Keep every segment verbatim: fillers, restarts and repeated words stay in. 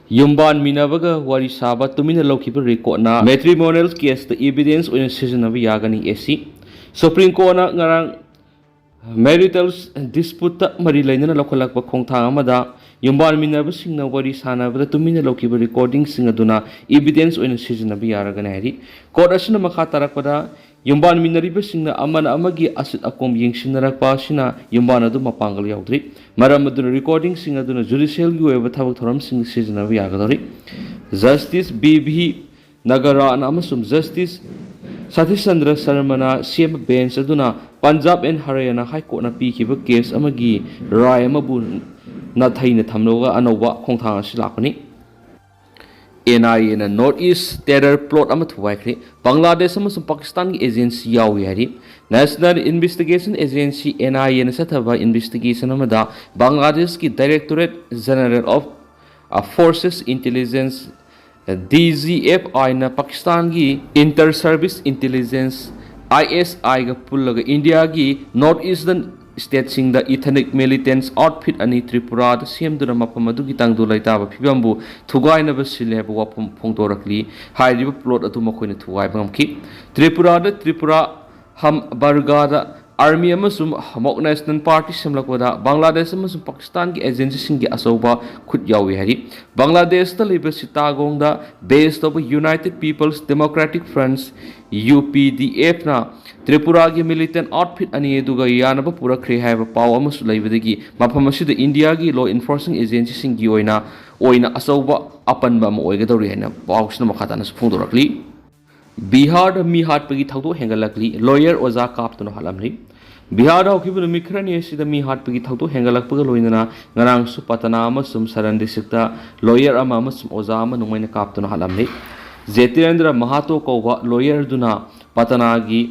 ꯌꯨꯝꯕꯥꯟꯃꯤꯟꯅꯕꯒ ꯋꯥꯔꯤ ꯁꯥꯕ ꯇꯨꯃꯤꯟꯅ ꯂꯧꯈꯤꯕ ꯔꯦꯀꯣꯔꯠꯅ ꯃꯦꯇ꯭ꯔꯤꯃꯣꯅꯤꯌꯦꯜ ꯀꯦꯁꯇ ꯏꯕꯤꯗꯦꯟꯁ ꯑꯣꯏꯅ ꯁꯤꯖꯤꯟꯅꯕ ꯌꯥꯒꯅꯤ꯫ ꯑꯦꯁꯤ ꯁꯨꯄ꯭ꯔꯤꯝ ꯀꯣꯔꯠꯅ ꯉꯔꯥꯡ ꯃꯦꯔꯤꯇꯦꯜ ꯗꯤꯁꯄ꯭ꯌꯨꯠꯇ ꯃꯔꯤ ꯂꯩꯅꯅ ꯂꯧꯈꯠꯂꯛꯄ ꯈꯣꯡꯊꯥꯡ ꯑꯃꯗ ꯌꯨꯝꯕꯥꯟꯃꯤꯟꯅꯕꯁꯤꯡꯅ ꯋꯥꯔꯤ ꯁꯥꯟꯅꯕꯗ ꯇꯨꯃꯤꯟꯅ ꯂꯧꯈꯤꯕ ꯔꯦꯀꯣꯔꯗꯤꯡꯁꯤꯡ ꯑꯗꯨꯅ ꯏꯕꯤꯗꯦꯟꯁ ꯑꯣꯏꯅ ꯁꯤꯖꯤꯟꯅꯕ ꯌꯥꯔꯒꯅꯤ ꯍꯥꯏꯔꯤ꯫ ꯀꯣꯔꯠ ꯑꯁꯤꯅ ꯃꯈꯥ ꯇꯥꯔꯛꯄꯗ, ꯌꯨꯝꯕꯥꯟꯃꯤꯟꯅꯔꯤꯕꯁꯤꯡꯅ ꯑꯃꯅ ꯑꯃꯒꯤ ꯑꯁꯤꯠ ꯑꯀꯣꯝ ꯌꯦꯡꯁꯤꯟꯅꯔꯛꯄ ꯑꯁꯤꯅ ꯌꯨꯝꯕꯥꯟ ꯑꯗꯨ ꯃꯄꯥꯡꯒꯜ ꯌꯥꯎꯗ꯭ꯔꯤ꯫ ꯃꯔꯝ ꯑꯗꯨꯅ ꯔꯦꯀꯣꯔꯗꯤꯡꯁꯤꯡ ꯑꯗꯨꯅ ꯖꯨꯗꯤꯁꯤꯌꯦꯜꯒꯤ ꯑꯣꯏꯕ ꯊꯕꯛ ꯊꯧꯔꯝꯁꯤꯡꯗ ꯁꯤꯖꯤꯟꯅꯕ ꯌꯥꯒꯗꯧꯔꯤ꯫ ꯖꯁꯇꯤꯁ ꯕꯤ ꯚꯤ ꯅꯒꯔꯥꯅ ꯑꯃꯁꯨꯡ ꯖꯁꯇꯤꯁ ꯁꯇꯤꯁꯆꯟꯗ꯭ꯔ ꯁꯔꯃꯅ ꯁꯦꯝꯕ ꯕꯦꯟꯆ ꯑꯗꯨꯅ ꯄꯟꯖꯥꯕ ꯑꯦꯟ ꯍꯔꯌꯥꯅꯥ ꯍꯥꯏ ꯀꯣꯔꯠꯅ ꯄꯤꯈꯤꯕ ꯀꯦꯁ ꯑꯃꯒꯤ ꯔꯥꯏ ꯑꯃꯕꯨ ꯅꯥꯊꯩꯅ ꯊꯝꯂꯒ ꯑꯅꯧꯕ ꯈꯣꯡꯊꯥꯡ ꯑꯁꯤ ꯂꯥꯛꯄꯅꯤ꯫ ꯑꯦꯟ ꯑꯥꯏ ꯑꯦꯅ ꯅꯣꯔꯠ ꯏꯁ ꯇꯦꯔꯔ ꯄ꯭ꯂꯣꯠ ꯑꯃ ꯊꯨꯒꯥꯏꯈ꯭ꯔꯦ꯫ ꯕꯪꯒ꯭ꯂꯥꯗꯦꯁ ꯑꯃꯁꯨꯡ ꯄꯥꯀꯤꯁꯇꯥꯟꯒꯤ ꯑꯦꯖꯦꯟꯁꯤ ꯌꯥꯎꯏ ꯍꯥꯏꯔꯤ꯫ National investigation agency, N I ꯑꯦꯅ ꯆꯠꯊꯕ ꯏꯟꯚꯦꯁꯇꯤꯒꯦꯁꯟ ꯑꯃꯗ ꯕꯪꯒ꯭ꯂꯥꯗꯦꯁꯀꯤ directorate general of forces intelligence, D G F ꯑꯥꯏꯅ ꯄꯥꯀꯤꯁꯇꯥꯟꯒꯤ inter service intelligence, I S ꯑꯥꯏꯒ ꯄꯨꯜꯂꯒ ꯏꯟꯗꯤꯌꯥꯒꯤ ꯅꯣꯔꯠ ꯏꯁꯇꯔꯟ ꯁ꯭ꯇꯦꯠꯁꯤꯡꯗ ꯏꯊꯅꯤꯛ ꯃꯤꯂꯤꯇꯦꯟꯁ ꯑꯥꯎꯠꯐꯤꯠ ꯑꯅꯤ ꯇ꯭ꯔꯤꯄꯨꯔꯥꯗ ꯁꯦꯝꯗꯨꯅ ꯃꯐꯝ ꯑꯗꯨꯒꯤ ꯇꯪꯗꯨ ꯂꯩꯇꯥꯕ ꯐꯤꯕꯝꯕꯨ ꯊꯨꯒꯥꯏꯅꯕ ꯁꯤꯜꯂꯦ ꯍꯥꯏꯕ ꯋꯥꯐꯝ ꯐꯣꯡꯗꯣꯔꯛꯂꯤ꯫ ꯍꯥꯏꯔꯤꯕ ꯄ꯭ꯂꯣꯠ ꯑꯗꯨ ꯃꯈꯣꯏꯅ ꯊꯨꯒꯥꯏꯕ ꯉꯝꯈꯤ꯫ ꯇ꯭ꯔꯤꯄꯨꯔꯥꯗ ꯇ꯭ꯔꯤꯄꯨꯔꯥ ꯍꯝ ꯕꯔꯒꯥꯗ ꯑꯥꯔꯃꯤ ꯑꯃꯁꯨꯡ ꯍꯃꯣꯛ ꯅꯦꯁꯅꯦꯜ ꯄꯥꯔꯇꯤ ꯁꯦꯝꯂꯛꯄꯗ ꯕꯪꯒ꯭ꯂꯥꯗꯦꯁ ꯑꯃꯁꯨꯡ ꯄꯥꯀꯤꯁꯇꯥꯟꯒꯤ ꯑꯦꯖꯦꯟꯁꯤꯁꯤꯡꯒꯤ ꯑꯆꯧꯕ ꯈꯨꯠ ꯌꯥꯎꯏ ꯍꯥꯏꯔꯤ꯫ ꯕꯪꯒ꯭ꯂꯥꯗꯦꯁꯇ ꯂꯩꯕ ꯁꯤꯇꯥꯒꯣꯡꯗ ꯕꯦꯁ ꯇꯧꯕ ꯌꯨꯅꯥꯏꯇꯦꯗ ꯄꯤꯄꯜꯁ ꯗꯦꯃꯣꯀ꯭ꯔꯦꯇꯤꯛ ꯐ꯭ꯔꯟꯁ, ꯌꯨ ꯄꯤ ꯗꯤ ꯑꯦꯐꯅ ꯇ꯭ꯔꯤꯄꯨꯔꯥꯒꯤ ꯃꯤꯂꯤꯇꯦꯟ ꯑꯥꯎꯠꯐꯤꯠ ꯑꯅꯤ ꯑꯗꯨꯒ ꯌꯥꯅꯕ ꯄꯨꯔꯛꯈ꯭ꯔꯦ ꯍꯥꯏꯕ ꯄꯥꯎ ꯑꯃꯁꯨ ꯂꯩꯕꯗꯒꯤ ꯃꯐꯝ ꯑꯁꯤꯗ ꯏꯟꯗꯤꯌꯥꯒꯤ ꯂꯣ ꯏꯟꯐꯣꯔꯁꯤꯡ ꯑꯦꯖꯦꯟꯁꯤꯁꯤꯡꯒꯤ ꯑꯣꯏꯅ, ꯑꯣꯏꯅ ꯑꯆꯧꯕ ꯑꯄꯟꯕ ꯑꯃ ꯑꯣꯏꯒꯗꯧꯔꯤ ꯍꯥꯏꯅ ꯄꯥꯎꯁꯤꯅ ꯃꯈꯥ ꯇꯥꯅꯁꯨ ꯐꯣꯡꯗꯣꯔꯛꯂꯤ꯫ ꯕꯤꯍꯥꯔꯗ ꯃꯤ ꯍꯥꯠꯄꯒꯤ ꯊꯧꯗꯣꯛ ꯍꯦꯟꯒꯠꯂꯛꯂꯤ꯫ ꯂꯣꯌꯔ ꯑꯣꯖꯥ ꯀꯥꯞꯇꯨꯅ ꯍꯥꯠꯂꯝꯂꯤ꯫ ꯕꯤꯍꯥꯔꯗ ꯍꯧꯈꯤꯕ ꯅꯨꯃꯤꯠ ꯈꯔꯅꯤ ꯑꯁꯤꯗ ꯃꯤ ꯍꯥꯠꯄꯒꯤ ꯊꯧꯗꯣꯛ ꯍꯦꯟꯒꯠꯂꯛꯄꯒ ꯂꯣꯏꯅꯅ ꯉꯔꯥꯡꯁꯨ ꯄꯇꯅꯥ ꯑꯃꯁꯨꯡ ꯁꯔꯟ ꯗꯤꯁꯇ꯭ꯔꯤꯛꯇ ꯂꯣꯌꯔ ꯑꯃ ꯑꯃꯁꯨꯡ ꯑꯣꯖꯥ ꯑꯃ ꯅꯣꯡꯃꯩꯅ ꯀꯥꯞꯇꯨꯅ ꯍꯥꯠꯂꯝꯂꯤ꯫ ꯖꯦꯇꯤꯔꯦꯟꯗ꯭ꯔ ꯃꯍꯥꯇꯣ ꯀꯧꯕ ꯂꯣꯌꯔꯗꯨꯅ ꯄꯇꯅꯥꯒꯤ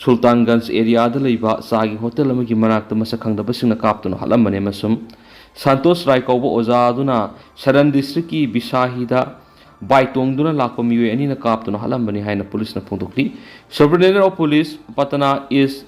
ꯁꯨꯜꯇꯥꯟꯒꯟꯖ ꯑꯦꯔꯤꯌꯥꯗ ꯂꯩꯕ ꯆꯥꯒꯤ ꯍꯣꯇꯦꯜ ꯑꯃꯒꯤ ꯃꯅꯥꯛꯇ ꯃꯁꯛ ꯈꯪꯗꯕꯁꯤꯡꯅ ꯀꯥꯞꯇꯨꯅ ꯍꯥꯠꯂꯝꯕꯅꯤ ꯑꯃꯁꯨꯡ ꯁꯟꯇꯣꯁ ꯔꯥꯏ ꯀꯧꯕ ꯑꯣꯖꯥ ꯑꯗꯨꯅ ꯁꯔꯟ ꯗꯤꯁꯇ꯭ꯔꯤꯛꯀꯤ ꯕꯤꯁꯥꯍꯤꯗ ꯕꯥꯏꯛ ꯇꯣꯡꯗꯨꯅ ꯂꯥꯛꯄ ꯃꯤꯑꯣꯏ ꯑꯅꯤꯅ ꯀꯥꯞꯇꯨꯅ ꯍꯥꯠꯂꯝꯕꯅꯤ ꯍꯥꯏꯅ ꯄꯨꯂꯤꯁꯅ ꯐꯣꯡꯗꯣꯛꯂꯤ꯫ Superintendent of Police Patna East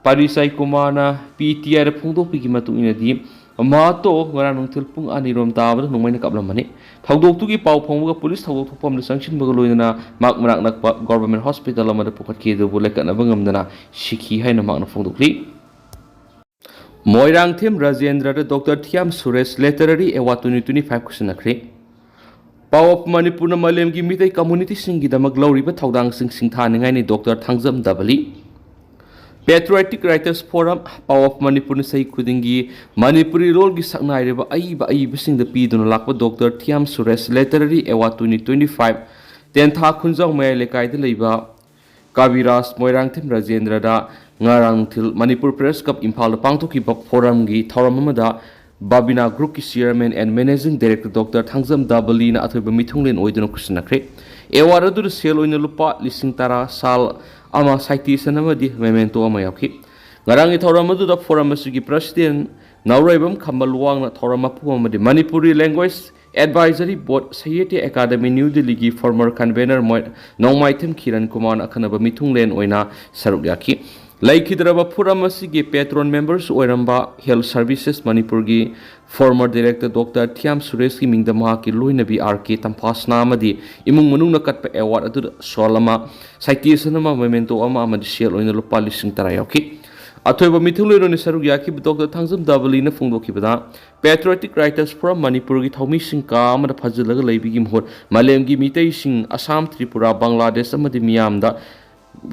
ꯄꯥꯔꯤꯁꯥꯏ ꯀꯨꯃꯥꯔꯅ ꯄꯤ ꯇꯤ ꯑꯥꯏꯗ ꯐꯣꯡꯗꯣꯛꯄꯤꯈꯤ ꯃꯇꯨꯡ ꯏꯟꯅꯗꯤ, ꯃꯍꯥꯇꯣ ꯉꯔꯥꯡ ꯅꯨꯡꯊꯤꯜ ꯄꯨꯡ ꯑꯅꯤꯔꯣꯝ ꯇꯥꯕꯗ ꯅꯣꯡꯃꯩꯅ ꯀꯥꯞꯂꯝꯕꯅꯤ꯫ ꯊꯧꯗꯣꯛꯇꯨꯒꯤ ꯄꯥꯎ ꯐꯪꯕꯒ ꯄꯨꯂꯤꯁ ꯊꯧꯗꯣꯛ ꯊꯣꯛꯐꯝꯗ ꯆꯪꯁꯤꯟꯕꯒ ꯂꯣꯏꯅꯅ ꯃꯍꯥꯛ ꯃꯅꯥꯛ ꯅꯛꯄ ꯒꯣꯚꯔꯟꯃꯦꯟꯠ ꯍꯣꯁꯄꯤꯇꯥꯜ ꯑꯃꯗ ꯄꯨꯈꯠꯈꯤ, ꯑꯗꯨꯕꯨ ꯂꯥꯏꯀꯠꯅꯕ ꯉꯝꯗꯅ ꯁꯤꯈꯤ ꯍꯥꯏꯅ ꯃꯍꯥꯛꯅ ꯐꯣꯡꯗꯣꯛꯂꯤ꯫ ꯃꯣꯏꯔꯥꯡꯊꯦꯝ ꯔꯥꯖꯦꯟꯗ꯭ꯔꯗ doctor Thiyam Suresh Literary Award twenty twenty-five ꯈꯨꯠꯁꯤꯟꯅꯈ꯭ꯔꯦ꯫ ꯄꯥꯎ ꯑꯣꯐ ꯃꯅꯤꯄꯨꯔꯅ ꯃꯥꯂꯦꯝꯒꯤ ꯃꯤꯇꯩ ꯀꯝꯃꯨꯅꯤꯇꯤꯁꯤꯡꯒꯤꯗꯃꯛ ꯂꯧꯔꯤꯕ ꯊꯧꯗꯥꯡꯁꯤꯡ ꯁꯤꯡꯊꯥꯅꯤꯡꯉꯥꯏꯅꯤ doctor Thangjam Dabali. Patriotic Writers Forum, Pao of ꯃꯅꯤꯄꯨꯔꯅ ꯆꯍꯤ ꯈꯨꯗꯤꯡꯒꯤ ꯃꯅꯤꯄꯨꯔꯤ ꯂꯣꯜꯒꯤ ꯁꯛꯅꯥꯏꯔꯕ ꯑꯏꯕ ꯑꯏꯕꯁꯤꯡꯗ ꯄꯤꯗꯨꯅ ꯂꯥꯛꯄ doctor Thiyam Suresh Literary Award twenty twenty-five ꯇꯦꯟꯊꯥ ꯈꯨꯟꯖꯥꯎ ꯃꯌꯥꯏ ꯂꯩꯀꯥꯏꯗ ꯂꯩꯕ ꯀꯕꯤꯔꯥꯖ ꯃꯣꯏꯔꯥꯡꯊꯦꯝ ꯔꯥꯖꯦꯟꯗ꯭ꯔꯗ ꯉꯔꯥꯡ ꯅꯨꯡꯊꯤꯜ ꯃꯅꯤꯄꯨꯔ ꯄ꯭ꯔꯦꯁ ꯀ꯭ꯂꯕ ꯏꯝꯐꯥꯜꯗ ꯄꯥꯡꯊꯣꯛꯈꯤꯕ ꯐꯣꯔꯝꯒꯤ ꯊꯧꯔꯝ ꯑꯃꯗ ꯕꯥꯕꯤꯅꯥ ꯒ꯭ꯔꯨꯞꯀꯤ chairman and managing director doctor Thangjam ꯗꯥꯕꯂꯤꯅ ꯑꯊꯣꯏꯕ ꯃꯤꯊꯨꯡꯂꯦꯟ ꯑꯣꯏꯗꯨꯅ ꯈꯨꯠꯁꯤꯟꯅꯈ꯭ꯔꯦ꯫ ꯑꯦꯋꯥꯔꯗ ꯑꯗꯨꯗ ꯁꯦꯜ ꯑꯣꯏꯅ ꯂꯨꯄꯥ ꯂꯤꯁꯤꯡ ꯇꯔꯥ, ꯁꯥꯜ ꯑꯃ, ꯁꯥꯏꯇꯦꯁꯟ ꯑꯃꯗꯤ ꯃꯦꯃꯦꯟꯇꯣ ꯑꯃ ꯌꯥꯎꯈꯤ꯫ ꯉꯔꯥꯡꯒꯤ ꯊꯧꯔꯝ ꯑꯗꯨꯗ ꯐꯣꯔꯝ ꯑꯁꯤꯒꯤ ꯄ꯭ꯔꯁꯤꯗꯦꯟ ꯅꯥꯎꯔꯩꯕꯝ ꯈꯝꯕ ꯂꯨꯋꯥꯡꯅ ꯊꯧꯔꯝ ꯃꯄꯨ ꯑꯃꯗꯤ ꯃꯅꯤꯄꯨꯔꯤ ꯂꯦꯡꯒ꯭ꯋꯦꯖ ꯑꯦꯗꯚꯥꯏꯖꯔꯤ ꯕꯣꯔꯗ ꯁꯥꯍꯤꯇ꯭ꯌ ꯑꯦꯀꯥꯗꯃꯤ ꯅ꯭ꯌꯨ ꯗꯤꯜꯂꯤꯒꯤ ꯐꯣꯔꯃꯔ ꯀꯟꯚꯦꯅꯔ ꯃꯣꯏ-, ꯅꯣꯡꯃꯥꯏꯊꯦꯝ ꯀꯤꯔꯟ ꯀꯨꯃꯥꯔꯅ ꯑꯈꯟꯅꯕ ꯃꯤꯊꯨꯡꯂꯦꯟ ꯑꯣꯏꯅ ꯁꯔꯨꯛ ꯌꯥꯈꯤ꯫ ꯂꯩꯈꯤꯗ꯭ꯔꯕ ꯐꯣꯔꯝ ꯑꯁꯤꯒꯤ ꯄꯦꯇ꯭ꯔꯣꯟ ꯃꯦꯝꯕꯔꯁꯨ ꯑꯣꯏꯔꯝꯕ ꯍꯦꯜꯊ ꯁꯔꯚꯤꯁꯦꯁ ꯃꯅꯤꯄꯨꯔꯒꯤ ꯐꯣꯔꯃꯔ ꯗꯥꯏꯔꯦꯛꯇꯔ ꯗꯣꯛꯇꯔ ꯊꯤꯌꯥꯝ ꯁꯨꯔꯦꯁꯀꯤ ꯃꯤꯡꯗ ꯃꯍꯥꯛꯀꯤ ꯂꯣꯏꯅꯕꯤ ꯑꯥꯔ ꯀꯦ ꯇꯝꯐꯥꯁꯅꯥ ꯑꯃꯗꯤ ꯏꯃꯨꯡ ꯃꯅꯨꯡꯅ ꯀꯠꯄ ꯑꯦꯋꯥꯔꯗ ꯑꯗꯨꯗ ꯁꯣꯜ ꯑꯃ, ꯁꯥꯏꯇꯦꯁꯟ ꯑꯃ, ꯃꯦꯃꯦꯟꯇꯣ ꯑꯃ ꯑꯃꯗꯤ ꯁꯦꯜ ꯑꯣꯏꯅ ꯂꯨꯄꯥ ꯂꯤꯁꯤꯡ ꯇꯔꯥ ꯌꯥꯎꯈꯤ꯫ ꯑꯊꯣꯏꯕ ꯃꯤꯊꯨꯡꯂꯦꯟ ꯑꯣꯏꯅ ꯁꯔꯨꯛ ꯌꯥꯈꯤꯕ ꯗꯣꯛꯇꯔ ꯊꯥꯡꯖꯝ ꯗꯥꯕꯂꯤꯅ ꯐꯣꯡꯗꯣꯛꯈꯤꯕꯗ, Patriotic Writers Forum ꯃꯅꯤꯄꯨꯔꯒꯤ ꯊꯧꯃꯤꯁꯤꯡ ꯀꯥ ꯑꯃꯗ ꯐꯥꯖꯤꯜꯂꯒ ꯂꯩꯕꯒꯤ ꯃꯍꯨꯠ ꯃꯥꯂꯦꯝꯒꯤ ꯃꯤꯇꯩꯁꯤꯡ ꯑꯁꯥꯝ, ꯇ꯭ꯔꯤꯄꯨꯔꯥ, ꯕꯪꯒ꯭ꯂꯥꯗꯦꯁ ꯑꯃꯗꯤ ꯃꯤꯌꯥꯝꯗ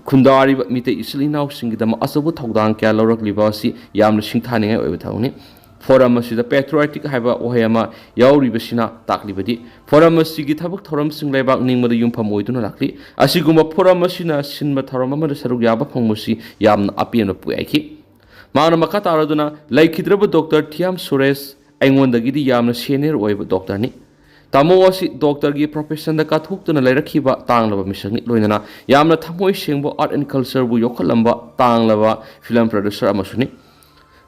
ꯈꯨꯟꯗꯥꯔꯤꯕ ꯃꯤꯇꯩ ꯏꯆꯤꯜ ꯏꯅꯥꯎꯁꯤꯡꯒꯤꯗꯃꯛ ꯑꯆꯧꯕ ꯊꯧꯗꯥꯡ ꯀꯌꯥ ꯂꯧꯔꯛꯂꯤꯕ ꯑꯁꯤ ꯌꯥꯝꯅ ꯁꯤꯡꯊꯥꯅꯤꯡꯉꯥꯏ ꯑꯣꯏꯕ ꯊꯕꯛꯅꯤ꯫ ꯐꯣꯔꯝ ꯑꯁꯤꯗ ꯄꯦꯇ꯭ꯔꯣꯏꯇꯤꯛ ꯍꯥꯏꯕ ꯋꯥꯍꯩ ꯑꯃ ꯌꯥꯎꯔꯤꯕꯁꯤꯅ ꯇꯥꯛꯂꯤꯕꯗꯤ ꯐꯣꯔꯝ ꯑꯁꯤꯒꯤ ꯊꯕꯛ ꯊꯧꯔꯝꯁꯤꯡ ꯂꯩꯕꯥꯛ ꯅꯤꯡꯕꯗ ꯌꯨꯝꯐꯝ ꯑꯣꯏꯗꯨꯅ ꯂꯥꯛꯂꯤ꯫ ꯑꯁꯤꯒꯨꯝꯕ ꯐꯣꯔꯝ ꯑꯁꯤꯅ ꯁꯤꯟꯕ ꯊꯧꯔꯝ ꯑꯃꯗ ꯁꯔꯨꯛ ꯌꯥꯕ ꯐꯪꯕꯁꯤ ꯌꯥꯝꯅ ꯑꯄꯦꯟꯕ ꯄꯣꯛꯍꯟꯈꯤ꯫ ꯃꯍꯥꯛꯅ ꯃꯈꯥ ꯇꯥꯔꯗꯨꯅ, ꯂꯩꯈꯤꯗ꯭ꯔꯕ ꯗꯣꯛꯇꯔ ꯊꯤꯌꯥꯝ ꯁꯨꯔꯦꯁ ꯑꯩꯉꯣꯟꯗꯒꯤꯗꯤ ꯌꯥꯝꯅ ꯁꯦꯅꯤꯌꯔ ꯑꯣꯏꯕ ꯗꯣꯛꯇꯔꯅꯤ꯫ ꯇꯥꯃꯣ ꯑꯁꯤ ꯗꯣꯛꯇꯔꯒꯤ ꯄ꯭ꯔꯣꯐꯦꯁꯟꯗ ꯀꯠꯊꯣꯛꯇꯨꯅ ꯂꯩꯔꯛꯈꯤꯕ ꯇꯥꯡꯂꯕ ꯃꯤꯁꯛꯅꯤ, ꯂꯣꯏꯅꯅ ꯌꯥꯝꯅ ꯊꯃꯣꯏ ꯁꯦꯡꯕ ꯑꯥꯔꯠ ꯑꯦꯟ ꯀꯜꯆꯔꯕꯨ ꯌꯣꯛꯈꯠꯂꯝꯕ ꯇꯥꯡꯂꯕ ꯐꯤꯂꯝ ꯄ꯭ꯔꯣꯗ꯭ꯌꯨꯁꯔ ꯑꯃꯁꯨꯅꯤ꯫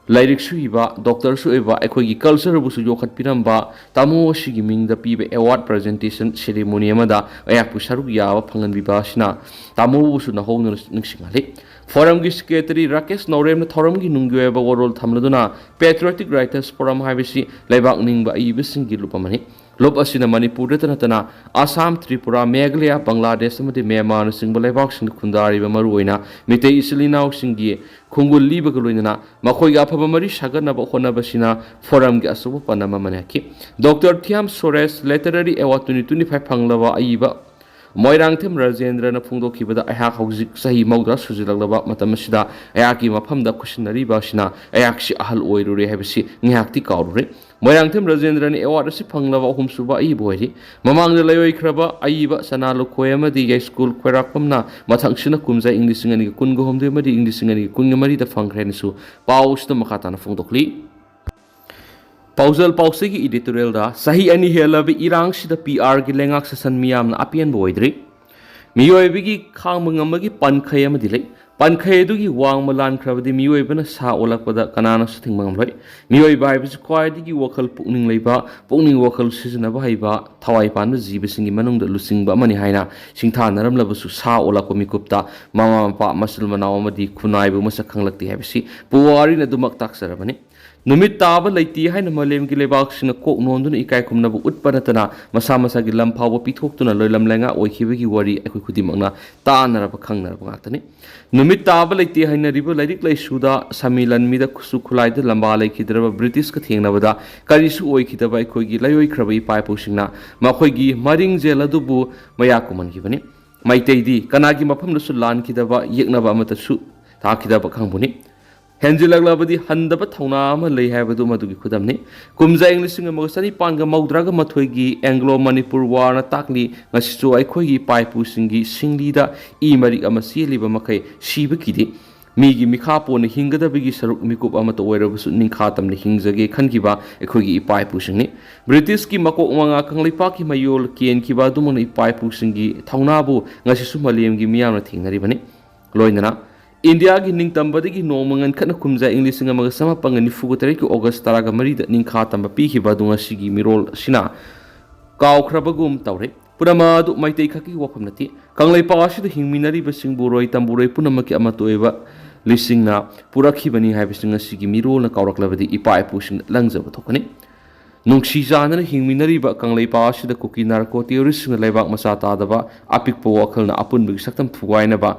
ꯂꯥꯏꯔꯤꯛꯁꯨ ꯏꯕ, ꯗꯣꯛꯇꯔꯁꯨ ꯑꯣꯏꯕ, ꯑꯩꯈꯣꯏꯒꯤ ꯀꯜꯆꯔꯕꯨꯁꯨ ꯌꯣꯛꯈꯠꯄꯤꯔꯝꯕ ꯇꯥꯃꯣ ꯑꯁꯤꯒꯤ ꯃꯤꯡꯗ ꯄꯤꯕ ꯑꯦꯋꯥꯔꯗ ꯄ꯭ꯔꯖꯦꯟꯇꯦꯁꯟ ꯁꯦꯔꯦꯃꯣꯅꯤ ꯑꯃꯗ ꯑꯩꯍꯥꯛꯄꯨ ꯁꯔꯨꯛ ꯌꯥꯕ ꯐꯪꯍꯟꯕꯤꯕ ꯑꯁꯤꯅ ꯇꯥꯃꯣꯕꯨꯁꯨ ꯅꯧꯍꯧꯅꯅ ꯅꯤꯡꯁꯤꯡꯍꯜꯂꯤ꯫ ꯐꯣꯔꯝꯒꯤ ꯁꯦꯀ꯭ꯔꯦꯇꯔꯤ ꯔꯥꯀꯦꯁ ꯅꯧꯔꯦꯝꯅ ꯊꯧꯔꯝꯒꯤ ꯅꯨꯡꯒꯤ ꯑꯣꯏꯕ ꯋꯥꯔꯣꯜ ꯊꯝꯂꯗꯨꯅ Patriotic Writers Forum ꯍꯥꯏꯕꯁꯤ ꯂꯩꯕꯥꯛ ꯅꯤꯡꯕ ꯑꯏꯕꯁꯤꯡꯒꯤ ꯂꯨꯞ ꯑꯃꯅꯤ꯫ ꯂꯨꯞ ꯑꯁꯤꯅ ꯃꯅꯤꯄꯨꯔꯗꯇ ꯅꯠꯇꯅ ꯑꯁꯥꯝ, ꯇ꯭ꯔꯤꯄꯨꯔꯥ, ꯃꯦꯘꯥꯂꯌꯥ, ꯕꯪꯒ꯭ꯂꯥꯗꯦꯁ ꯑꯃꯗꯤ ꯃ꯭ꯌꯥꯟꯃꯥꯔꯅꯆꯤꯡꯕ ꯂꯩꯕꯥꯛꯁꯤꯡꯗ ꯈꯨꯟꯗꯥꯔꯤꯕ ꯃꯔꯨꯑꯣꯏꯅ ꯃꯤꯇꯩ ꯏꯆꯤꯜ ꯏꯅꯥꯎꯁꯤꯡꯒꯤ ꯈꯣꯡꯒꯨꯜ ꯂꯤꯕꯒ ꯂꯣꯏꯅꯅ ꯃꯈꯣꯏꯒꯤ ꯑꯐꯕ ꯃꯔꯤ ꯁꯥꯒꯠꯅꯕ ꯍꯣꯠꯅꯕꯁꯤꯅ ꯐꯣꯔꯝꯒꯤ ꯑꯆꯧꯕ ꯄꯥꯟꯗꯝ ꯑꯃꯅꯤ ꯍꯥꯏꯈꯤ꯫ Doctor Thiyam Suresh Literary Award twenty twenty-five ꯐꯪꯂꯕ ꯑꯏꯕ ꯃꯣꯏꯔꯥꯡꯊꯦꯝ ꯔꯥꯖꯦꯟꯗ꯭ꯔꯅ ꯐꯣꯡꯗꯣꯛꯈꯤꯕꯗ, ꯑꯩꯍꯥꯛ ꯍꯧꯖꯤꯛ ꯆꯍꯤ ꯃꯧꯗ꯭ꯔꯥ ꯁꯨꯖꯤꯜꯂꯛꯂꯕ ꯃꯇꯝ ꯑꯁꯤꯗ ꯑꯩꯍꯥꯛꯀꯤ ꯃꯐꯝꯗ ꯈꯨꯠꯁꯤꯟꯅꯔꯤꯕ ꯑꯁꯤꯅ ꯑꯩꯍꯥꯛꯁꯤ ꯑꯍꯜ ꯑꯣꯏꯔꯨꯔꯦ ꯍꯥꯏꯕꯁꯤ ꯉꯥꯏꯍꯥꯛꯇꯤ ꯀꯥꯎꯔꯨꯔꯦ꯫ ꯃꯣꯏꯔꯥꯡꯊꯦꯝ ꯔꯥꯖꯦꯟꯗ꯭ꯔꯅ ꯑꯦꯋꯥꯔꯗ ꯑꯁꯤ ꯐꯪꯂꯕ ꯑꯍꯨꯝꯁꯨꯕ ꯑꯏꯕ ꯑꯣꯏꯔꯤ꯫ ꯃꯃꯥꯡꯗ ꯂꯩꯑꯣꯏꯈ꯭ꯔꯕ ꯑꯏꯕ ꯁꯅꯥ ꯂꯨꯈꯣꯏ ꯑꯃꯗꯤ ꯌꯥꯏꯁ꯭ꯀꯨꯜ ꯈꯣꯏꯔꯥꯛꯄꯝꯅ ꯃꯊꯪꯁꯤꯅ ꯀꯨꯝꯖꯥ ꯏꯪ ꯂꯤꯁꯤꯡ ꯑꯅꯤꯒ ꯀꯨꯟꯒ ꯍꯨꯝꯗꯣꯏ ꯑꯃꯗꯤ ꯏꯪ ꯂꯤꯁꯤꯡ ꯑꯅꯤꯒ ꯀꯨꯟꯒ ꯃꯔꯤꯗ ꯐꯪꯈ꯭ꯔꯦ ꯍꯥꯏꯅꯁꯨ ꯄꯥꯎ ꯑꯁꯤꯗ ꯃꯈꯥ ꯇꯥꯅ ꯐꯣꯡꯗꯣꯛꯂꯤ꯫ ꯄꯥꯎꯖꯦꯜ ꯄꯥꯎꯆꯦꯒꯤ ꯏꯗꯤꯇꯣꯔꯤꯌꯦꯜꯗ ꯆꯍꯤ ꯑꯅꯤ ꯍꯦꯜꯂꯕ ꯏꯔꯥꯡꯁꯤꯗ ꯄꯤ ꯑꯥꯔꯒꯤ ꯂꯩꯉꯥꯛ ꯁꯦꯁꯟ ꯃꯤꯌꯥꯝꯅ ꯑꯄꯦꯟꯕ ꯑꯣꯏꯗ꯭ꯔꯤ꯫ ꯃꯤꯑꯣꯏꯕꯒꯤ ꯈꯥꯡꯕ ꯉꯝꯕꯒꯤ ꯄꯟꯈꯩ ꯑꯃꯗꯤ ꯂꯩ꯫ ꯄꯟꯈꯩ ꯑꯗꯨꯒꯤ ꯋꯥꯡꯃ ꯂꯥꯟꯈ꯭ꯔꯕꯗꯤ ꯃꯤꯑꯣꯏꯕꯅ ꯁꯥ ꯑꯣꯜꯂꯛꯄꯗ ꯀꯅꯥꯅꯁꯨ ꯊꯤꯡꯕ ꯉꯝꯂꯣꯏ꯫ ꯃꯤꯑꯣꯏꯕ ꯍꯥꯏꯕꯁꯤ ꯈ꯭ꯋꯥꯏꯗꯒꯤ ꯋꯥꯈꯜ ꯄꯨꯛꯅꯤꯡ ꯂꯩꯕ, ꯄꯨꯛꯅꯤꯡ ꯋꯥꯈꯜ ꯁꯤꯖꯤꯟꯅꯕ ꯍꯩꯕ, ꯊꯋꯥꯏ ꯄꯥꯟꯕ ꯖꯤꯕꯁꯤꯡꯒꯤ ꯃꯅꯨꯡꯗ ꯂꯨꯆꯤꯡꯕ ꯑꯃꯅꯤ ꯍꯥꯏꯅ ꯁꯤꯡꯊꯥꯅꯔꯝꯂꯕꯁꯨ, ꯁꯥ ꯑꯣꯜꯂꯛꯄ ꯃꯤꯀꯨꯞꯇ ꯃꯃꯥ ꯃꯄꯥ, ꯃꯆꯤꯜ ꯃꯅꯥꯎ ꯑꯃꯗꯤ ꯈꯨꯟꯅꯥꯏꯕꯨ ꯃꯁꯛ ꯈꯪꯂꯛꯇꯦ ꯍꯥꯏꯕꯁꯤ ꯄꯨꯋꯥꯔꯤꯅ ꯑꯗꯨꯃꯛ ꯇꯥꯛꯆꯔꯕꯅꯤ꯫ ꯅꯨꯃꯤꯠ ꯇꯥꯕ ꯂꯩꯇꯦ ꯍꯥꯏꯅ ꯃꯥꯂꯦꯝꯒꯤ ꯂꯩꯕꯥꯛꯁꯤꯡꯅ ꯀꯣꯛ ꯅꯣꯟꯗꯨꯅ ꯏꯀꯥꯏ ꯈꯨꯝꯅꯕ ꯎꯠꯄ ꯅꯠꯇꯅ ꯃꯁꯥ ꯃꯁꯥꯒꯤ ꯂꯝ ꯐꯥꯎꯕ ꯄꯤꯊꯣꯛꯇꯨꯅ ꯂꯣꯏꯂꯝ ꯂꯩꯉꯥꯛ ꯑꯣꯏꯈꯤꯕꯒꯤ ꯋꯥꯔꯤ ꯑꯩꯈꯣꯏ ꯈꯨꯗꯤꯡꯃꯛꯅ ꯇꯥꯅꯔꯕ ꯈꯪꯅꯔꯕ ꯉꯥꯛꯇꯅꯤ꯫ ꯅꯨꯃꯤꯠ ꯇꯥꯕ ꯂꯩꯇꯦ ꯍꯥꯏꯅꯔꯤꯕ ꯂꯥꯏꯔꯤꯛ ꯂꯥꯏꯁꯨꯗ, ꯁꯃꯤ ꯂꯥꯟꯃꯤꯗ, ꯈꯨꯠꯁꯨ ꯈꯨꯠꯂꯥꯏꯗ ꯂꯝꯕꯥ ꯂꯩꯈꯤꯗ꯭ꯔꯕ ꯕ꯭ꯔꯤꯇꯤꯁꯀ ꯊꯦꯡꯅꯕꯗ ꯀꯔꯤꯁꯨ ꯑꯣꯏꯈꯤꯗꯕ ꯑꯩꯈꯣꯏꯒꯤ ꯂꯩꯑꯣꯏꯈ꯭ꯔꯕ ꯏꯄꯥ ꯏꯄꯨꯁꯤꯡꯅ ꯃꯈꯣꯏꯒꯤ ꯃꯔꯤꯡꯖꯦꯜ ꯑꯗꯨꯕꯨ ꯃꯌꯥ ꯀꯨꯝꯍꯟꯈꯤꯕꯅꯤ꯫ ꯃꯩꯇꯩꯗꯤ ꯀꯅꯥꯒꯤ ꯃꯐꯝꯗꯁꯨ ꯂꯥꯟꯈꯤꯗꯕ, ꯌꯦꯛꯅꯕ ꯑꯃꯠꯇꯁꯨ ꯊꯥꯈꯤꯗꯕ ꯀꯥꯡꯕꯨꯅꯤ꯫ ꯍꯦꯟꯖꯤꯜꯂꯛꯂꯕꯗꯤ ꯍꯟꯗꯕ ꯊꯧꯅꯥ ꯑꯃ ꯂꯩ ꯍꯥꯏꯕꯗꯨ ꯃꯗꯨꯒꯤ ꯈꯨꯗꯝꯅꯤ꯫ ꯀꯨꯝꯖꯥ ꯏꯪ ꯂꯤꯁꯤꯡ ꯑꯃꯒ ꯆꯅꯤꯄꯥꯟꯒ ꯃꯧꯗ꯭ꯔꯥꯒ ꯃꯥꯊꯣꯏꯒꯤ ꯑꯦꯡꯒ꯭ꯂꯣ ꯃꯅꯤꯄꯨꯔ ꯋꯥꯔꯅ ꯇꯥꯛꯂꯤ, ꯉꯁꯤꯁꯨ ꯑꯩꯈꯣꯏꯒꯤ ꯏꯄꯥ ꯏꯄꯨꯁꯤꯡꯒꯤ ꯁꯤꯡꯂꯤꯗ ꯏ ꯃꯔꯤꯛ ꯑꯃ ꯆꯦꯜꯂꯤꯕ ꯃꯈꯩ ꯁꯤꯕ ꯀꯤꯗꯦ꯫ ꯃꯤꯒꯤ ꯃꯤꯈꯥ ꯄꯣꯟꯅ ꯍꯤꯡꯒꯗꯕꯒꯤ ꯁꯔꯨꯛ ꯃꯤꯀꯨꯞ ꯑꯃꯠꯇ ꯑꯣꯏꯔꯕꯁꯨ ꯅꯤꯡꯈꯥ ꯇꯝꯅ ꯍꯤꯡꯖꯒꯦ ꯈꯟꯈꯤꯕ ꯑꯩꯈꯣꯏꯒꯤ ꯏꯄꯥ ꯏꯄꯨꯁꯤꯡꯅꯤ꯫ ꯕ꯭ꯔꯤꯇꯤꯁꯀꯤ ꯃꯀꯣꯛ ꯃꯉꯥ ꯀꯪꯂꯩꯄꯥꯛꯀꯤ ꯃꯌꯣꯜ ꯀꯦꯟꯈꯤꯕ ꯑꯗꯨꯃꯛꯅ ꯏꯄꯥ ꯏꯄꯨꯁꯤꯡꯒꯤ ꯊꯧꯅꯥꯕꯨ ꯉꯁꯤꯁꯨ ꯃꯥꯂꯦꯝꯒꯤ ꯃꯤꯌꯥꯝꯅ ꯊꯦꯡꯅꯔꯤꯕꯅꯤ꯫ ꯂꯣꯏꯅꯅ ꯏꯟꯗꯤꯌꯥꯒꯤ ꯅꯤꯡꯇꯝꯕꯗꯒꯤ ꯅꯣꯡꯃ ꯉꯟꯈꯠꯅ ꯀꯨꯝꯖꯥ ꯏꯪ ꯂꯤꯁꯤꯡ ꯑꯃꯒ ꯆꯃꯥꯄꯟꯒ ꯅꯤꯐꯨꯒ ꯇꯔꯦꯠꯀꯤ ꯑꯣꯒꯁ ꯇꯔꯥꯒ ꯃꯔꯤꯗ ꯅꯤꯡꯈꯥ ꯇꯝꯕ ꯄꯤꯈꯤꯕ ꯑꯗꯨ ꯉꯁꯤꯒꯤ ꯃꯤꯔꯣꯜ ꯑꯁꯤꯅ ꯀꯥꯎꯈ꯭ꯔꯕꯒꯨꯝ ꯇꯧꯔꯦ꯫ ꯄꯨꯝꯅꯃꯛ ꯑꯗꯨ ꯃꯩꯇꯩ ꯈꯛꯀꯤ ꯋꯥꯐꯝ ꯅꯠꯇꯦ꯫ ꯀꯪꯂꯩꯄꯥꯛ ꯑꯁꯤꯗ ꯍꯤꯡꯃꯤꯟꯅꯔꯤꯕꯁꯤꯡꯕꯨ ꯔꯣꯏ ꯇꯝꯕꯨꯔꯣꯏ ꯄꯨꯝꯅꯃꯛꯀꯤ ꯑꯃꯠꯇ ꯑꯣꯏꯕ ꯂꯤꯁꯤꯡꯅ ꯄꯨꯔꯛꯈꯤꯕꯅꯤ ꯍꯥꯏꯕꯁꯤ ꯉꯁꯤꯒꯤ ꯃꯤꯔꯣꯜꯅ ꯀꯥꯎꯔꯛꯂꯕꯗꯤ ꯏꯄꯥ ꯏꯄꯨꯁꯤꯡꯅ ꯂꯪꯖꯕ ꯊꯣꯛꯀꯅꯤ꯫ ꯅꯨꯡꯁꯤ ꯆꯥꯟꯅꯅ ꯍꯤꯡꯃꯤꯟꯅꯔꯤꯕ ꯀꯪꯂꯩꯄꯥꯛ ꯑꯁꯤꯗ ꯀꯨꯀꯤ ꯅꯥꯔꯀꯣ ꯇꯦꯔꯣꯔꯤꯁꯁꯤꯡꯅ ꯂꯩꯕꯥꯛ ꯃꯆꯥ ꯇꯥꯗꯕ ꯑꯄꯤꯛꯄ ꯋꯥꯈꯜꯅ ꯑꯄꯨꯟꯕꯒꯤ ꯁꯛꯇꯝ ꯊꯨꯒꯥꯏꯅꯕ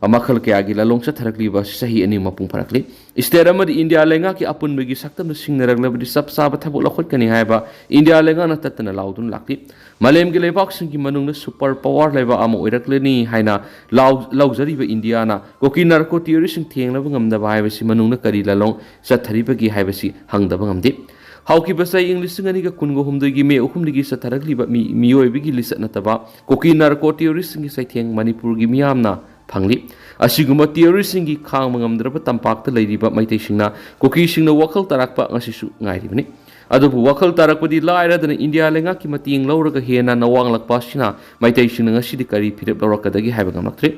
ꯃꯈꯜ ꯀꯌꯥꯒꯤ ꯂꯥꯂꯣꯡ ꯆꯠꯊꯔꯛꯂꯤꯕ ꯑꯁꯤ ꯆꯍꯤ ꯑꯅꯤ ꯃꯄꯨꯡ ꯐꯥꯔꯛꯂꯤ꯫ ꯏꯁꯇꯦꯠ ꯑꯃꯗꯤ ꯏꯟꯗꯤꯌꯥ ꯂꯩꯉꯥꯛꯀꯤ ꯑꯄꯨꯟꯕꯒꯤ ꯁꯛꯇꯝꯗ ꯁꯤꯡꯅꯔꯛꯂꯕꯗꯤ ꯆꯞ ꯆꯥꯕ ꯊꯕꯛ ꯂꯧꯈꯠꯀꯅꯤ ꯍꯥꯏꯕ ꯏꯟꯗꯤꯌꯥ ꯂꯩꯉꯥꯛꯅ ꯇꯠꯇꯅ ꯂꯥꯎꯗꯨꯅ ꯂꯥꯛꯂꯤ꯫ ꯃꯥꯂꯦꯝꯒꯤ ꯂꯩꯕꯥꯛꯁꯤꯡꯒꯤ ꯃꯅꯨꯡꯗ ꯁꯨꯄꯔ ꯄꯋꯥꯔ ꯂꯩꯕ ꯑꯃ ꯑꯣꯏꯔꯛꯂꯅꯤ ꯍꯥꯏꯅ ꯂꯥꯎ-, ꯂꯥꯎꯖꯔꯤꯕ ꯏꯟꯗꯤꯌꯥꯅ ꯀꯨꯀꯤ ꯅꯥꯔꯀꯣ ꯇꯦꯔꯣꯔꯤꯁꯁꯤꯡ ꯊꯦꯡꯅꯕ ꯉꯝꯗꯕ ꯍꯥꯏꯕꯁꯤ ꯃꯅꯨꯡꯗ ꯀꯔꯤ ꯂꯥꯂꯣꯡ ꯆꯠꯊꯔꯤꯕꯒꯦ ꯍꯥꯏꯕꯁꯤ ꯍꯪꯗꯕ ꯉꯝꯗꯦ꯫ ꯍꯧꯈꯤꯕ ꯆꯍꯤ ꯏꯪ ꯂꯤꯁꯤꯡ ꯑꯅꯤꯒ ꯀꯨꯟꯒ ꯍꯨꯝꯗꯣꯏꯒꯤ ꯃꯦ ꯑꯍꯨꯝꯗꯒꯤ ꯆꯠꯊꯔꯛꯂꯤꯕ ꯃꯤ-, ꯃꯤꯑꯣꯏꯕꯒꯤ ꯂꯤꯆꯠ ꯅꯠꯇꯕ ꯀꯨꯀꯤ ꯅꯥꯔꯀꯣ ꯇꯦꯔꯣꯔꯤꯁꯁꯤꯡꯒꯤ ꯆꯩꯊꯦꯡ ꯃꯅꯤꯄꯨꯔꯒꯤ ꯃꯤꯌꯥꯝꯅ ꯐꯪꯂꯤ꯫ ꯑꯁꯤꯒꯨꯝꯕ ꯇꯦꯔꯣꯔꯤꯁꯁꯤꯡꯒꯤ ꯈꯥꯡꯕ ꯉꯝꯗ꯭ꯔꯕ ꯇꯝꯄꯥꯛꯇ ꯂꯩꯔꯤꯕ ꯃꯩꯇꯩꯁꯤꯡꯅ ꯀꯨꯀꯤꯁꯤꯡꯅ ꯋꯥꯈꯜ ꯇꯥꯔꯛꯄ ꯉꯁꯤꯁꯨ ꯉꯥꯏꯔꯤꯕꯅꯤ꯫ ꯑꯗꯨꯕꯨ ꯋꯥꯈꯜ ꯇꯥꯔꯛꯄꯗꯤ ꯂꯥꯏꯔꯗꯅ ꯏꯟꯗꯤꯌꯥ ꯂꯩꯉꯥꯛꯀꯤ ꯃꯇꯦꯡ ꯂꯧꯔꯒ ꯍꯦꯟꯅ ꯅꯋꯥꯡꯂꯛꯄ ꯑꯁꯤꯅ ꯃꯩꯇꯩꯁꯤꯡꯅ ꯉꯁꯤꯗꯤ ꯀꯔꯤ ꯐꯤꯔꯦꯞ ꯂꯧꯔꯛꯀꯗꯒꯦ ꯍꯥꯏꯕ ꯉꯝꯂꯛꯇ꯭ꯔꯦ꯫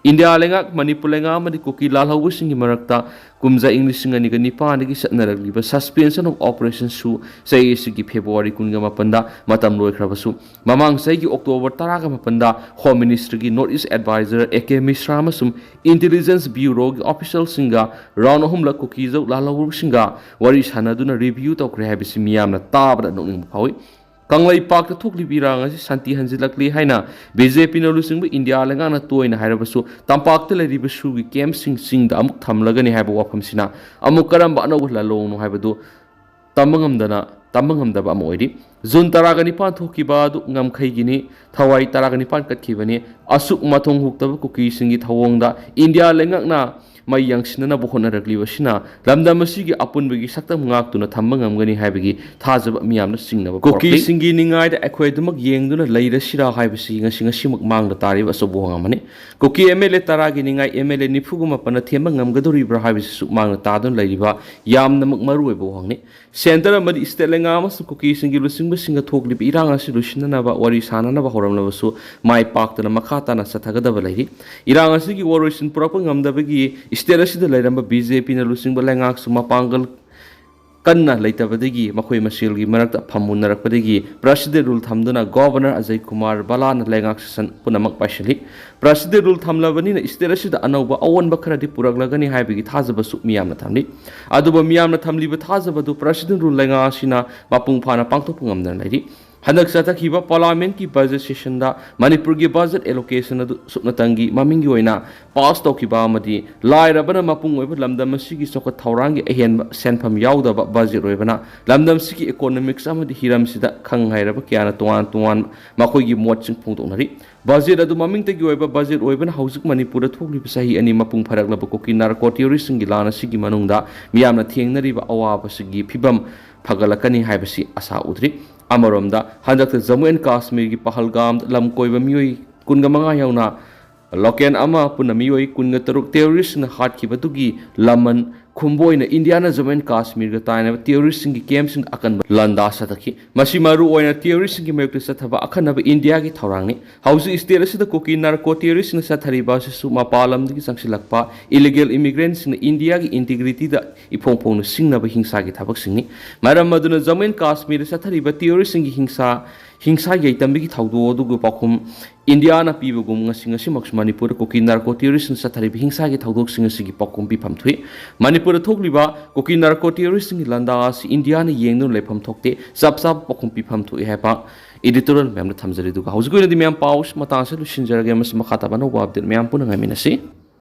ꯏꯟꯗꯤꯌꯥ ꯂꯩꯉꯥꯛ, ꯃꯅꯤꯄꯨꯔ ꯂꯩꯉꯥꯛ ꯑꯃꯗꯤ ꯀꯨꯀꯤ ꯂꯥꯜꯍꯧꯕꯁꯤꯡꯒꯤ ꯃꯔꯛꯇ ꯀꯨꯝꯖꯥ ꯏꯪ ꯂꯤꯁꯤꯡ ꯑꯅꯤꯒ ꯅꯤꯄꯥꯟꯗꯒꯤ ꯆꯠꯅꯔꯛꯂꯤꯕ Suspension of Operation ꯁꯨ ꯆꯍꯤ ꯑꯁꯤꯒꯤ ꯐꯦꯕ꯭ꯔꯨꯋꯥꯔꯤ ꯀꯨꯟꯒ ꯃꯥꯄꯟꯗ ꯃꯇꯝ ꯂꯣꯏꯈ꯭ꯔꯕꯁꯨ, ꯃꯃꯥꯡ ꯆꯍꯤꯒꯤ ꯑꯣꯛꯇꯣꯕꯔ ꯇꯔꯥꯒ ꯃꯥꯄꯟꯗ Home Ministry ꯒꯤ North East Advisor A K ꯃꯤꯁ꯭ꯔꯥ ꯑꯃꯁꯨꯡ Intelligence Bureau ꯒꯤ official ꯁꯤꯡꯒ round ꯑꯍꯨꯝꯂꯛ ꯀꯨꯀꯤꯖꯧ ꯂꯥꯜꯍꯧꯕꯁꯤꯡꯒ ꯋꯥꯔꯤ ꯁꯥꯟꯅꯗꯨꯅ review ꯇꯧꯈ꯭ꯔꯦ ꯍꯥꯏꯕꯁꯤ ꯃꯤꯌꯥꯝꯅ ꯇꯥꯕꯗ ꯅꯣꯛꯅꯤꯡꯕ ꯐꯥꯎꯏ꯫ ꯀꯪꯂꯩꯄꯥꯛꯇ ꯊꯣꯛꯂꯤꯕ ꯏꯔꯥꯡ ꯑꯁꯤ ꯁꯥꯟꯇꯤ ꯍꯟꯖꯤꯜꯂꯛꯂꯤ ꯍꯥꯏꯅ ꯕꯤ ꯖꯦ ꯄꯤꯅ ꯂꯨꯆꯤꯡꯕ ꯏꯟꯗꯤꯌꯥ ꯂꯩꯉꯥꯛꯅ ꯇꯣꯏꯅ ꯍꯥꯏꯔꯕꯁꯨ, ꯇꯝꯄꯥꯛꯇ ꯂꯩꯔꯤꯕ ꯁꯨꯒꯤ ꯀꯦꯝꯞꯁꯤꯡ ꯆꯤꯡꯗ ꯑꯃꯨꯛ ꯊꯝꯂꯒꯅꯤ ꯍꯥꯏꯕ ꯋꯥꯐꯝꯁꯤꯅ ꯑꯃꯨꯛ ꯀꯔꯝꯕ ꯑꯅꯧꯕ ꯂꯥꯂꯣꯡꯅꯣ ꯍꯥꯏꯕꯗꯨ ꯇꯝꯕ ꯉꯝꯗꯅ, ꯇꯝꯕ ꯉꯝꯗꯕ ꯑꯃ ꯑꯣꯏꯔꯤ꯫ ꯖꯨꯟ ꯇꯔꯥꯒ ꯅꯤꯄꯥꯟ ꯊꯣꯛꯈꯤꯕ ꯑꯗꯨ ꯉꯝꯈꯩꯒꯤꯅꯤ꯫ ꯊꯋꯥꯏ ꯇꯔꯥꯒ ꯅꯤꯄꯥꯟ ꯀꯠꯈꯤꯕꯅꯤ꯫ ꯑꯁꯨꯛ ꯃꯊꯣꯡ ꯍꯨꯛꯇꯕ ꯀꯨꯀꯤꯁꯤꯡꯒꯤ ꯊꯧꯑꯣꯡꯗ ꯏꯟꯗꯤꯌꯥ ꯂꯩꯉꯥꯛꯅ ꯃꯩ ꯌꯥꯡꯁꯤꯟꯅꯅꯕ ꯍꯣꯠꯅꯔꯛꯂꯤꯕꯁꯤꯅ ꯂꯝꯗꯝ ꯑꯁꯤꯒꯤ ꯑꯄꯨꯟꯕꯒꯤ ꯁꯛꯇꯝ ꯉꯥꯛꯇꯨꯅ ꯊꯝꯕ ꯉꯝꯒꯅꯤ ꯍꯥꯏꯕꯒꯤ ꯊꯥꯖꯕ ꯃꯤꯌꯥꯝꯅ ꯆꯤꯡꯅꯕ ꯄꯣꯛꯂꯛꯂꯤ꯫ ꯀꯨꯀꯤꯁꯤꯡꯒꯤ ꯅꯤꯡꯉꯥꯏꯗ ꯑꯩꯈꯣꯏ ꯑꯗꯨꯃꯛ ꯌꯦꯡꯗꯨꯅ ꯂꯩꯔꯁꯤꯔꯥ ꯍꯥꯏꯕꯁꯤ ꯉꯁꯤ, ꯉꯁꯤꯃꯛ ꯃꯥꯡꯗ ꯇꯥꯔꯤꯕ ꯑꯆꯧꯕ ꯋꯥꯍꯪ ꯑꯃꯅꯤ꯫ ꯀꯨꯀꯤ ꯑꯦꯝ ꯑꯦꯜ ꯑꯦ ꯇꯔꯥꯒꯤ ꯅꯤꯡꯉꯥꯏ ꯑꯦꯝ ꯑꯦꯜ ꯑꯦ ꯅꯤꯐꯨꯒ ꯃꯥꯄꯟꯅ ꯊꯦꯝꯕ ꯉꯝꯒꯗꯧꯔꯤꯕ꯭ꯔꯥ ꯍꯥꯏꯕꯁꯤꯁꯨ ꯃꯥꯡꯗ ꯇꯥꯗꯨꯅ ꯂꯩꯔꯤꯕ ꯌꯥꯝꯅꯃꯛ ꯃꯔꯨꯑꯣꯏꯕ ꯋꯥꯍꯪꯅꯤ꯫ ꯁꯦꯟꯇꯔ ꯑꯃꯗꯤ ꯏꯁꯇꯦꯠ ꯂꯩꯉꯥꯛ ꯑꯃꯁꯨꯡ ꯀꯨꯀꯤꯁꯤꯡꯒꯤ ꯂꯨꯆꯤꯡꯕꯁꯤꯡꯒ ꯊꯣꯛꯂꯤꯕ ꯏꯔꯥꯡ ꯑꯁꯤ ꯂꯣꯏꯁꯤꯟꯅꯅꯕ ꯋꯥꯔꯤ ꯁꯥꯅꯅꯕ ꯍꯧꯔꯝꯂꯕꯁꯨ ꯃꯥꯏ ꯄꯥꯛꯇꯅ ꯃꯈꯥ ꯇꯥꯅ ꯆꯠꯊꯒꯗꯕ ꯂꯩꯔꯤ꯫ ꯏꯔꯥꯡ ꯑꯁꯤꯒꯤ ꯋꯥꯔꯣꯏꯁꯤꯟ ꯄꯨꯔꯛꯄ ꯉꯝꯗꯕꯒꯤ ꯏꯁꯇꯦꯠ ꯑꯁꯤꯗ ꯂꯩꯔꯝꯕ ꯕꯤ ꯖꯦ ꯄꯤꯅ ꯂꯨꯆꯤꯡꯕ ꯂꯩꯉꯥꯛꯁꯨ ꯃꯄꯥꯡꯒꯜ ꯀꯟꯅ ꯂꯩꯇꯕꯗꯒꯤ ꯃꯈꯣꯏ ꯃꯁꯦꯜꯒꯤ ꯃꯔꯛꯇ ꯐꯝꯃꯨꯟꯅꯔꯛꯄꯗꯒꯤ President Rule ꯊꯝꯗꯨꯅ Governor ꯑꯖꯌ ꯀꯨꯃꯥꯔ ꯚꯜꯂꯥꯅ ꯂꯩꯉꯥꯛ ꯁꯥꯁꯟ ꯄꯨꯝꯅꯃꯛ ꯄꯥꯏꯁꯤꯜꯂꯤ꯫ President Rule ꯊꯝꯂꯕꯅꯤꯅ state ꯑꯁꯤꯗ ꯑꯅꯧꯕ ꯑꯑꯣꯟꯕ ꯈꯔꯗꯤ ꯄꯨꯔꯛꯂꯒꯅꯤ ꯍꯥꯏꯕꯒꯤ ꯊꯥꯖꯕꯁꯨ ꯃꯤꯌꯥꯝꯅ ꯊꯝꯂꯤ꯫ ꯑꯗꯨꯕꯨ ꯃꯤꯌꯥꯝꯅ ꯊꯝꯂꯤꯕ ꯊꯥꯖꯕꯗꯨ President Rule ꯂꯩꯉꯥꯛ ꯑꯁꯤꯅ ꯃꯄꯨꯡ ꯐꯥꯅ ꯄꯥꯡꯊꯣꯛꯄ ꯉꯝꯗꯅ ꯂꯩꯔꯤ꯫ ꯍꯟꯗꯛ ꯆꯠꯊꯈꯤꯕ Parliament ꯀꯤ budget session ꯗ ꯃꯅꯤꯄꯨꯔꯒꯤ budget allocation ꯑꯗꯨ ꯁꯨꯞꯅꯇꯪꯒꯤ ꯃꯃꯤꯡꯒꯤ ꯑꯣꯏꯅ pass ꯇꯧꯈꯤꯕ ꯑꯃꯗꯤ ꯂꯥꯏꯔꯕꯅ ꯃꯄꯨꯡ ꯑꯣꯏꯕ ꯂꯝꯗꯝ ꯑꯁꯤꯒꯤ ꯆꯥꯎꯈꯠ ꯊꯧꯔꯥꯡꯒꯤ ꯑꯍꯦꯟꯕ ꯁꯦꯟꯐꯝ ꯌꯥꯎꯗꯕ budget ꯑꯣꯏꯕꯅ ꯂꯝꯗꯝꯁꯤꯒꯤ economics ꯑꯃꯗꯤ ꯍꯤꯔꯝꯁꯤꯗ ꯈꯪ ꯍꯩꯔꯕ ꯀꯌꯥꯅ ꯇꯣꯉꯥꯟ ꯇꯣꯉꯥꯟ ꯃꯈꯣꯏꯒꯤ ꯃꯣꯠꯁꯤꯡ ꯐꯣꯡꯗꯣꯛꯅꯔꯤ꯫ Budget ꯑꯗꯨ ꯃꯃꯤꯡꯇꯒꯤ ꯑꯣꯏꯕ budget ꯑꯣꯏꯕꯅ ꯍꯧꯖꯤꯛ ꯃꯅꯤꯄꯨꯔꯗ ꯊꯣꯛꯂꯤꯕ ꯆꯍꯤ ꯑꯅꯤ ꯃꯄꯨꯡ ꯐꯥꯔꯛꯂꯕ ꯀꯨꯀꯤ narco terrorist ꯁꯤꯡꯒꯤ ꯂꯥꯟ ꯑꯁꯤꯒꯤ ꯃꯅꯨꯡꯗ ꯃꯤꯌꯥꯝꯅ ꯊꯦꯡꯅꯔꯤꯕ ꯑꯋꯥꯕꯁꯤꯒꯤ ꯐꯤꯕꯝ ꯐꯒꯠꯂꯛꯀꯅꯤ ꯍꯥꯏꯕꯁꯤ ꯑꯁꯥ ꯎꯗ꯭ꯔꯤ꯫ ꯑꯃꯔꯣꯝꯗ ꯍꯟꯗꯛꯇ Jammu and Kashmir ꯒꯤ ꯄꯍꯜꯒꯥꯝꯗ ꯂꯝ ꯀꯣꯏꯕ ꯃꯤꯑꯣꯏ ꯀꯨꯟꯒ ꯃꯉꯥ ꯌꯥꯎꯅ local ꯑꯃ ꯄꯨꯟꯅ ꯃꯤꯑꯣꯏ ꯀꯨꯟꯒ ꯇꯔꯨꯛ terrorist ꯁꯤꯡꯅ ꯍꯥꯠꯈꯤꯕꯗꯨꯒꯤ ꯂꯃꯟ ꯈꯨꯝꯕ ꯑꯣꯏꯅ ꯏꯟꯗꯤꯌꯥꯅ Jammu and Kashmir ꯒ ꯇꯥꯏꯅꯕ terrorist ꯁꯤꯡꯒꯤ camp ꯁꯤꯡꯗ ꯑꯀꯟꯕ ꯂꯥꯟꯗꯥ ꯆꯠꯊꯈꯤ꯫ ꯃꯁꯤ ꯃꯔꯨ ꯑꯣꯏꯅ terrorist ꯁꯤꯡꯒꯤ ꯃꯥꯌꯣꯛꯇ ꯆꯠꯊꯕ ꯑꯈꯟꯅꯕ ꯏꯟꯗꯤꯌꯥꯒꯤ ꯊꯧꯔꯥꯡꯅꯤ꯫ ꯍꯧꯖꯤꯛ state ꯑꯁꯤꯗ ꯀꯨꯀꯤ narco terrorist ꯁꯤꯡꯅ ꯆꯠꯊꯔꯤꯕ ꯑꯁꯤꯁꯨ ꯃꯄꯥꯟ ꯂꯝꯗꯒꯤ ꯆꯪꯁꯤꯜꯂꯛꯄ illegal immigrant ꯁꯤꯡꯅ ꯏꯟꯗꯤꯌꯥꯒꯤ integrity ꯗ ꯏꯐꯣꯡ ꯐꯣꯡꯅ ꯁꯤꯡꯅꯕ ꯍꯤꯡꯁꯥꯒꯤ ꯊꯕꯛꯁꯤꯡꯅꯤ꯫ ꯃꯔꯝ ꯑꯗꯨꯅ Jammu and Kashmir ꯗ ꯆꯠꯊꯔꯤꯕ terrorist ꯁꯤꯡꯒꯤ ꯍꯤꯡꯁꯥ ꯍꯤꯡꯁꯥ ꯌꯩꯇꯝꯕꯒꯤ ꯊꯧꯗꯣꯛ ꯑꯗꯨꯒꯤ ꯄꯥꯎꯈꯨꯝ ꯏꯟꯗꯤꯌꯥꯅ ꯄꯤꯕꯒꯨꯝ ꯉꯁꯤ ꯉꯁꯤꯃꯛꯁꯨ ꯃꯅꯤꯄꯨꯔꯗ ꯀꯨꯀꯤ narco terrorist ꯅ ꯆꯠꯊꯔꯤꯕ ꯍꯤꯡꯁꯥꯒꯤ ꯊꯧꯗꯣꯛꯁꯤꯡ ꯑꯁꯤꯒꯤ ꯄꯥꯎꯈꯨꯝ ꯄꯤꯐꯝ ꯊꯣꯛꯏ꯫ ꯃꯅꯤꯄꯨꯔꯗ ꯊꯣꯛꯂꯤꯕ ꯀꯨꯀꯤ narco terrorist ꯁꯤꯡꯒꯤ ꯂꯥꯟꯗꯥ ꯑꯁꯤ ꯏꯟꯗꯤꯌꯥꯅ ꯌꯦꯡꯗꯨꯅ ꯂꯩꯐꯝ ꯊꯣꯛꯇꯦ, ꯆꯞ ꯆꯥꯕ ꯄꯥꯎꯈꯨꯝ ꯄꯤꯐꯝ ꯊꯣꯛꯏ ꯍꯥꯏꯕ editorial ꯃꯌꯥꯝꯗ ꯊꯝꯖꯔꯤ꯫ ꯑꯗꯨꯒ ꯍꯧꯖꯤꯛꯀꯤ ꯑꯣꯏꯅꯗꯤ ꯃꯌꯥꯝ ꯄꯥꯎ ꯃꯇꯥꯡ ꯑꯁꯤꯗ ꯂꯣꯏꯁꯤꯟꯖꯔꯒꯦ꯫ ꯃꯁꯤ ꯃꯈꯥ ꯇꯥꯕ ꯑꯅꯧꯕ update ꯃꯌꯥꯝ ꯄꯨꯟꯅ ꯉꯥꯏꯃꯤꯟꯅꯁꯤ꯫